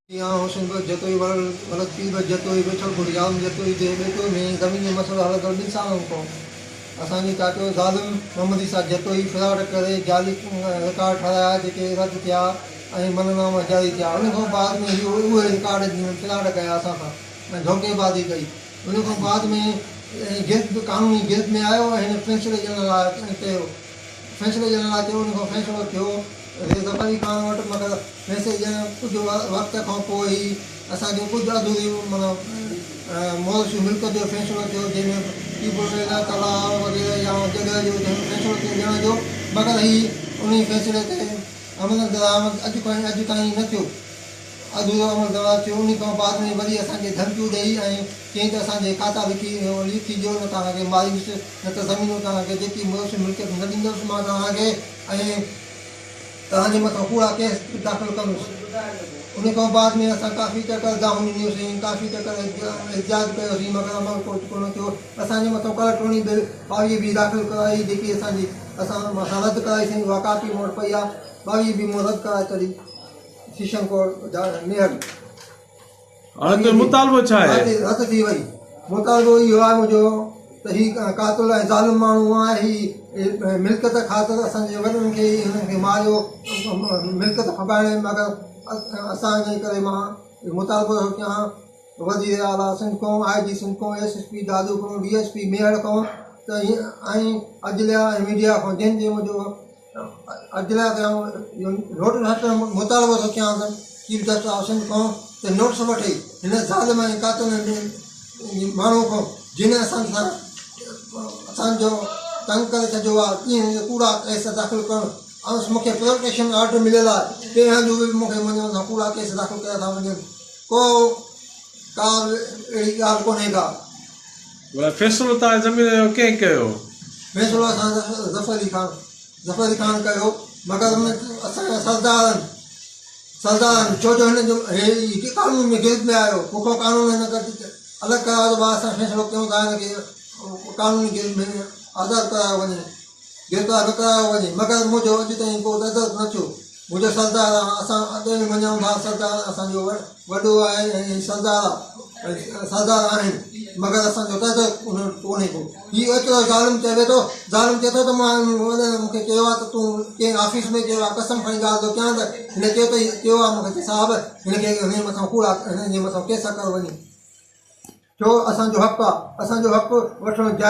آئون حسين بخش جتوئي ولد پير بخش جتوئي ويٺل ڳوٺ يارم جتوئي ديهه ٻيٽو ۾ زمين جو مسئلو هلندڙ ٻن سالن کان اسان جي چاچو ظالم محمد عيسيٰ جتوئي فراڊ ڪري جعلي رڪارڊ ٺهرايا جيڪي رد ٿيا ۽ منع ناما جاري ٿيا ان کان بعد ۾ هي اهي رڪارڊ فراڊ ڪيا اسان سان ۽ ڌوڪي بازي ڪئي ان کان بعد ۾ گرفت قانوني گرفت ۾ آيو ۽ هن فيصلي ڏيڻ لاء چيو فيصلي ڏيڻ لاء چيو ان کان فيصلو ٿيو رضا علي خان وٽ مگر فيصلي ڏيڻ ڪجهه وقت کان پوء ئي اسان کي ڪجهه اڌوري معنيٰ مورثي ملڪيت جو فيصلو ٿيو جنهن ۾ ٽيوب ويل تلاء وغيره يا جڳهه جو فيصلو ٿيو ڏيڻ جو مگر هي انهي فيصلي تي عمل درآمد اڄ کان اڄ تائين نه ٿيو. اڌورو عمل درآمد ٿيو انهي کان بعد ۾ وري اسان کي ڌمڪيون ڏئي ۽ چيائين ته اسان جي کاتا لکي لکي ڏيو نه توهان کي ماريندس نه ته زمينون توهان کي جيڪي مورثي ملڪيت نه ڏيندس مان توهان کي ۽ توهان جي مٿان ڪوڙا ڪيس داخل ڪندس. ان کان بعد ۾ اسان ڪافي چڪر دانهون ڏنيوسين، ڪافي چڪر احتجاج ڪيوسين مگر عمل ڪجهه ڪونه ٿيو. اسان جي مٿان ڪلٽوڻي بل 22 بي داخل ڪرائي جيڪي اسان جي اسان اسان رد ڪرائي سين اها ڪاپي مون وٽ پئي آهي 22 بي مون رد ڪرائي ڇڏي سيشن ڪورٽ ميهڙ. هاڻي تنهنجو مطالبو ڇا آهي؟ رد ٿي وئي. مطالبو اهو آهي منهنجو ته هي قاتل ۽ ظالم ماڻهو آهي هي ملڪيت خاطر اسان جي وڏن کي هنن کي ماريو ملڪيت ڦٻائڻ مگر اسان ان ڪري مان مطالبو ٿو ڪيان وزير اعليٰ سنڌ کان آء جي سنڌ کان ايس ايس پي دادو کان ڊي ايس پي ميهڙ کان ته ۽ عدليا ۽ ميڊيا کان جنهن جي منهنجو عدليا تي آئون نوٽس وٺڻ مطالبو ٿو ڪيان ته چيف جسٽس آف سنڌ کان ته نوٽس وٺي هن ظالم ۽ قاتل ماڻهو کان جنھن اسان سان اسان جو تنگ ڪري ڇڏيو آهي ڪيئن هن ڪوڙا ڪيس داخل ڪرڻ ۽ مون کي پروٽيڪشن آرڊر مليل آهي تنهن هنڌ به مون کي منھنجي مٿان ڪوڙا ڪيس داخل ڪيا ٿا وڃن ڪو ڪا به اهڙي ڳالهه ڪونهي ڪا. ڀلا فيصلو توهان زمين جو ڪنهن ڪيو؟ فيصلو اسان ظفر علي خان ظفر علي خان ڪيو مگر ان اسان جا سردارن سردارن ڇو جو هن جو هي قانون ۾ گرفت ۾ آيو مون کان قانون هن الڳ ڪرايو ته اسان فيصلو ڪيون ٿا هن کي قانوني گرفت ۾ آزاد ڪرايو وڃي. گرفتار نه ڪرايو وڃي مگر منهنجو اڄ تائين ڪو تدرڪ نه ٿيو منهنجو سردار آ اسان اڳ ۾ مڃون ٿا سردار اسان جو وڏو آهي ۽ سردار آ سردار آهن مگر اسان جو تدرڪ ڪونهي ڪو هي ايترو ظالم چوي ٿو ظالم چئي ٿو ته مان مون کي چيو آ ته تون ڪنهن آفيس ۾ چيو آ قسم کڻي ڳالهه ٿو ڪيان ته هن چيو ته چيو آ مون کي صاحب هن کي هن جي مٿان ڪوڙا هن جي مٿان ڪيس ڪر وڃي ڇو اسان جو حق آ اسان جو حق وٺڻ جائز.